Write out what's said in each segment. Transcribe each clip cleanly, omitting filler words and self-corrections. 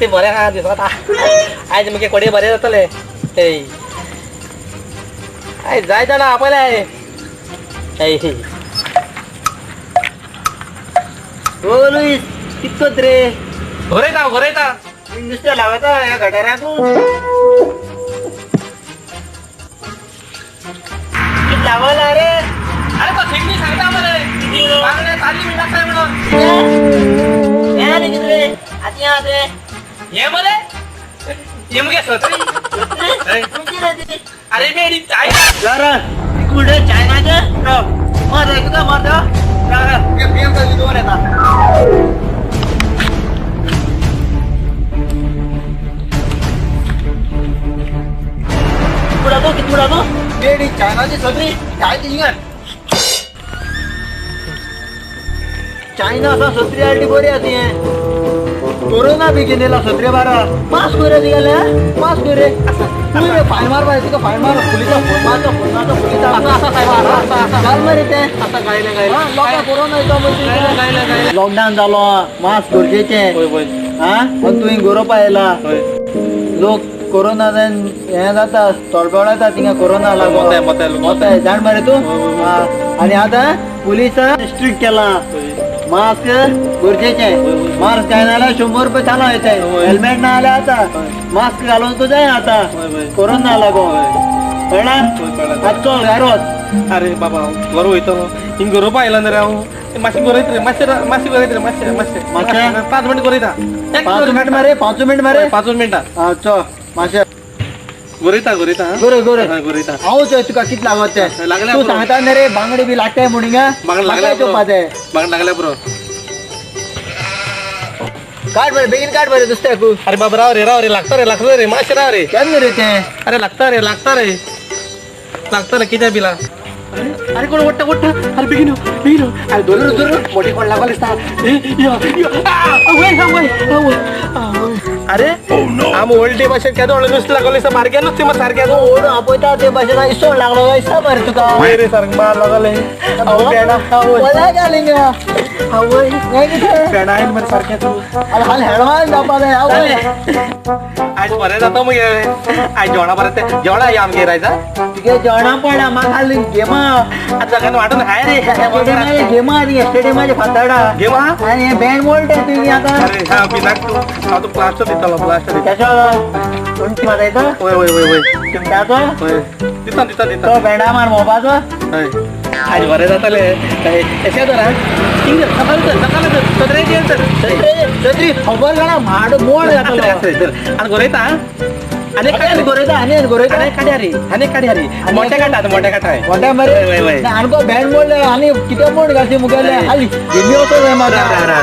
ते बरें आहा दिसता. आयज मुगे कोडे बरें जातले. आयज जाय जाणा आपयले. ओ लुईस कितकोत रे? गरयता गरयता. नुस्तें लावता ह्या गटाराक. कित लावला रे? अरे तो थिंगणी सांगता मरे बांगडे ताल्ली बी लागताय म्हणून. हें आनी कितें रे? आतां हें आसा रे. हे मरे हे मुगे सत्री. खंयची रे ती? अरे मेरी चायना. जरा कुठे चायनाचे? मर तुका मरता. दोन येता. कित कित उडातो? मेरी चायनाची सत्री काय ती हिंगा? चायना असा सत्री हाडली बरी आसा हें. कोरोना बी घेनेला सत्रे बारा मास्क कोरे गेले. मास्क कोरे तुवें फायन मारपा तुका फायन मार. पुलिसा फोन मारता फोन मारता पुलिसा. आसा आसा साहेब आसा आसा आसा. घाल मरे तें. आसा गायले गायले. लोकांक कोरोना येता गायले गायले गायले. लॉकडावन जालो मास्क गरजेचें. होय होय. आं पण तुवें गरोवपा येयला. होय. लोक कोरोना हें जाता तळपळता थिंगा कोरोना लागो मोताय मोताय मोताय जाण मरे तूं. आनी आतां पुलिसान स्ट्रिक्ट केलां मास्क गरजेचें. मास्क काय नाल्यार 100 रुपये चालू येताय. हेल्मेट ना जाल्यार आतां मास्क घालून तूं जाय आतां कोरोना लागो. कळ्ळा? आतां चल घरा वच. अरे बाबा घरा वयतलो हिंग गरोवपा आयला न्ही रे हांव. मातशें गरयत रे मातशें मातशें गरयत रे मातशें मातशें मातशें? 5 मिनट गरयता. 5 मिनट मरे 5 मिनट मरे 5 मिनटां. आं चल मातशें गरयता गरयता. गरय गरय हय गरयता. हांव चोय तुका कितें लागत तें. लागल्या तूं सांगता न्ही रे बांगडे बी लागताय म्हूण हिंगा. बांगडे लागल्या चोवपा ते. बांगडे लागल्या पुरो. काड बरें बेगीन काड बरें नुस्त्याक. अरे बाबा राव रे राव रे लागता रे लागता रे मातशें राव रे. केन्ना रे तें? अरे लागता रे लागता रे लागता रे कित्या बिला. अरे कोण ओडटा ओडटा. अरे बेगीन यो बेगीन यो. अरे धर धर मोठी कोण लागल दिसता. अरे आम ओल्डे भाशेन केदो व्हडलें नुस्तें लागलें दिसता. सारकें नुस्तें मग सारकें. ओड आपयता ते भाशेन इसवण लागलो काय दिसता मरे तुका. हय रे सारकें मार लागलें. हांव पेडा वल्या घालिंगा. आवय हें कितें? पेडा आयल मरे सारकें तूं. अरे हाल हेडवान जावपा जाय. आवय आयज बरें जाता मगे. आयज जेवणा बरें तें जेवणा या आमगेर आयज. तुगे जेवणा पडला म्हाका हाल गेमा. आतां सगळ्यांना वांटून खाय रे. स्टेडियमाचे गेमा आनी स्टेडियमाचे फातर्डा गेम आहा? आनी हें बँड मोडटा तुवें आतां. अरे हा पिनाक तूं हांव तुका प्लास्टर दितलो प्लास्टर दिता. केसो उंटी मारयता? वय वय वय वय. चिमट्याचो? वय दिता दिता दिता. तो बँडा मार मोबाचो. हय आयज बरें जातलें. अशें तर आं हिंग सकाळ तर सकाळ तर सत्रेचेर तर सत्री खबर जाणा माड मोड जातलो. आनी गरयता आनी आनी गरयता आनी गरयता. आनी काड्या रे आनी काड्या रे मोठे काडटा मोठे काडटा. मोठे मरे वय वय. आमकां बँड मोडले आनी कितें मोड घालशी मुगेले हाली गेमी वचो जाय म्हाका.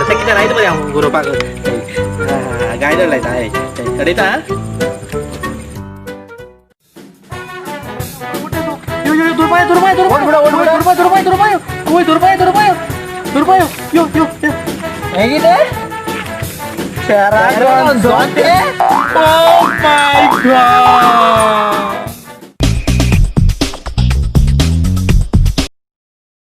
तें कितें लायता मरे हांव गरोवपाक गायदोड लायता. हय गरयता. दुर्पाय दुर्पाय दुर्पाय दुर्पाय दुर्पाय वय दुर्पाय दुर्पाय दुर्पाय यो यो. हें कितें? Oh my God!